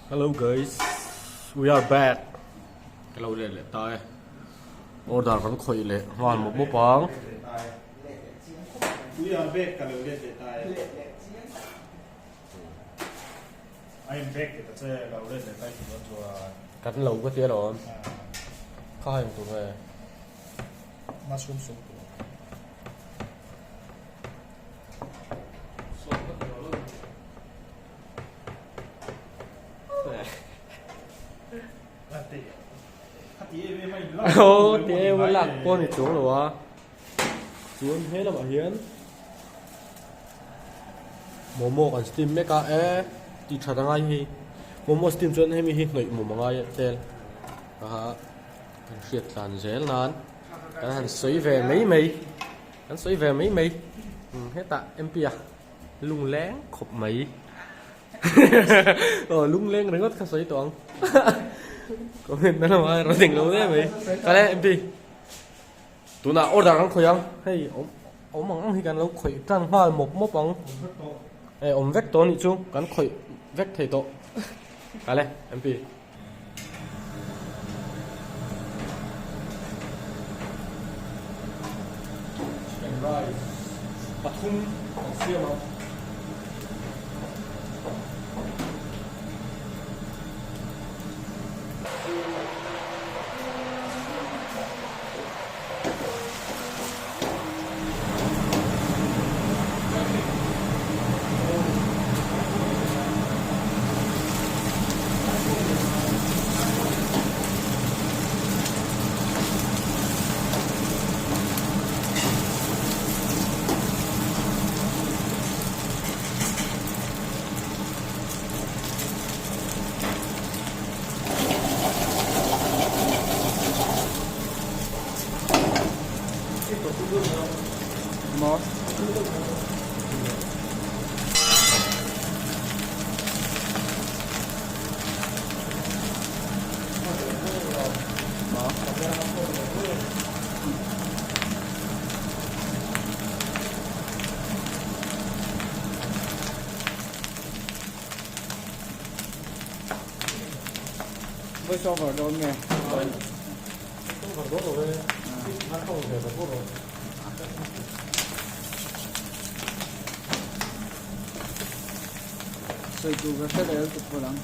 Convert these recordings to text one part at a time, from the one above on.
Hello guys, we are back. Ka lo let leh ta e. Order kan khawih leh nghal mawp mawp ang. We are back ka lo let leh ta e. I am back ti ta che ka lo let leh ta e tih dawn chuan. Kan lo ka ti alawm. Kha eng tur nge? Mushroom soup tur. Aw ti em a lak pawh a ni chuang lo a chuan he lamah hian momo kan steam mek a e tih that a ngai hei momo steam chuan hemi hi hnawih mum a ngai a tel aha kan hriat tlan zel nan kan han sawi ve mai mai kan sawi ve mai mai hetah M P a. Lungleng khawp mai. Aw lungleng ringawt kha sawi tawh ang. Comment na lamah rawn eng lo hle mai. Kale MP. Tunah order kan khawih ang. Hei awm awm ang ang hi kan lo khawih tan nghal mawp mawp ang. E awm vek tawh anih chu kan khawih vek thei tawh. Kale MP. Chicken rice pathum kan siam ang. Maw? Voice over dawn nge? Over dawn lo e. Sawi tur ka hre leh lutuk pawh ang.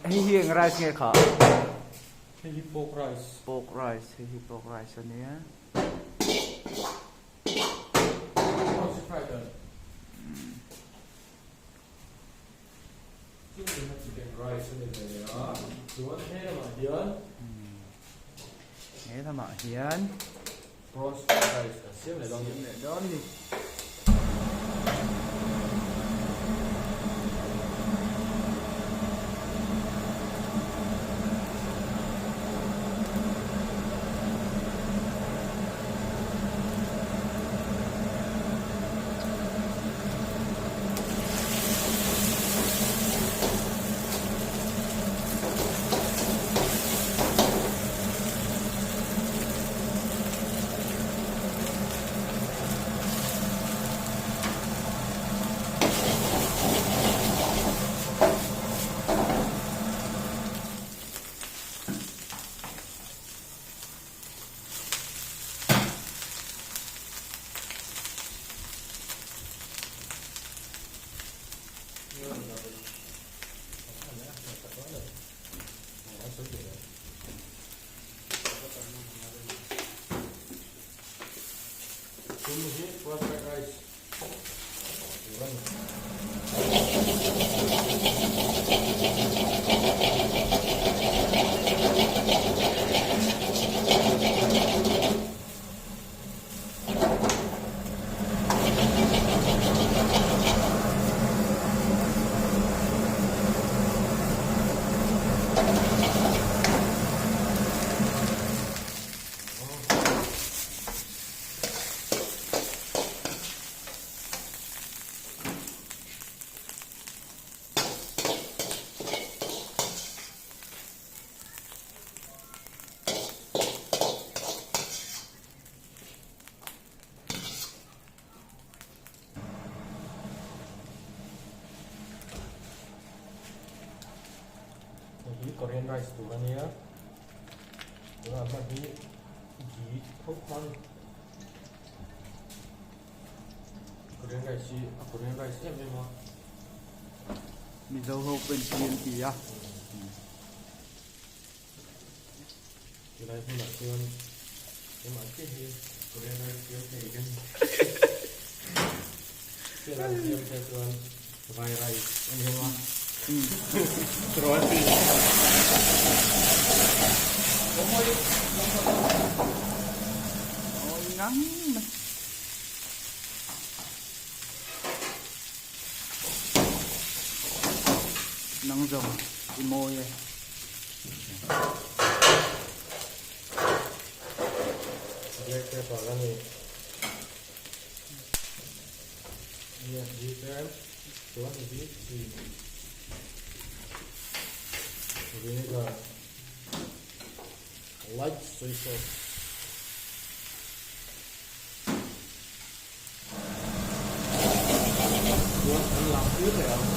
Hei hi eng rice nge kha? Hei hi pork rice. Pork rice, hei hi pork rice a nia. Chicken rice a ni ve leh a, chuan he lamah hian. He lamah hian Prawns fried rice kan siam leh dawn a ni. Siam leh dawn a ni. Hei hi Korean rice tur a nia tunah hman hi ghee tho khan Korean rice hi a Korean rice em em a. Mizo ho pawhin hi an ti a. Chulai hmunah chuan keimah chiah hi Korean rice siam thei ka ni. Chiah rice siam thei chuan vai rice a ni ang a. Mawi ngang mai. Nang zawng i mawi e. Black pepper a ni. Nia hi tlem chuan hi chi vinegar light soy sauce. Chuan an lang pui leh ang.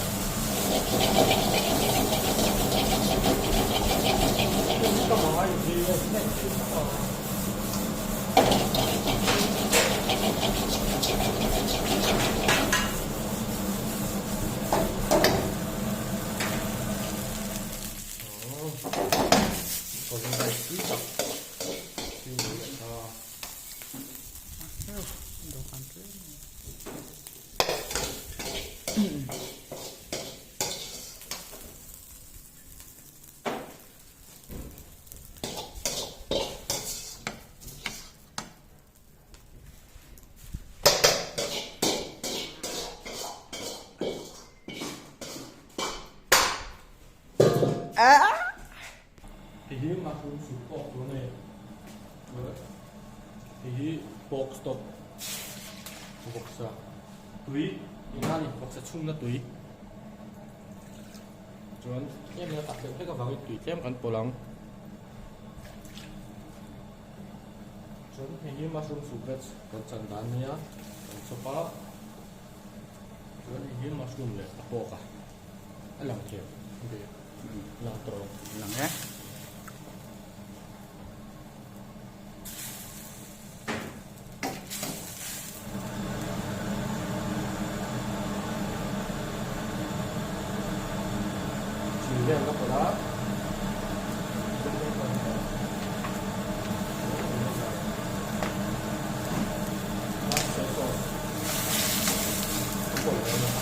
Ka hmangaih hi a hnek thei khawp ang. Aw, ka ring tui tak. Thil mai a tha. Hei hi mushroom soup pawh tur a ni. Hei hi pork stock vawksa tui tihna a ni vawksa chhungna tui chuan tlem in a tak deuh hlek avangin tui tlem kan pawlh ang chuan hei hi mushroom soup veg kan chan dan a nia kan chawp a chuan hei hi mushroom leh a pork a a lang thei ang. Lang tawh lo. Lang e. Chi vel ka pawlh a. Ka pawlh dawn a.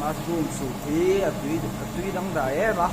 Mushroom soup hi a tui a tui dangdai em a.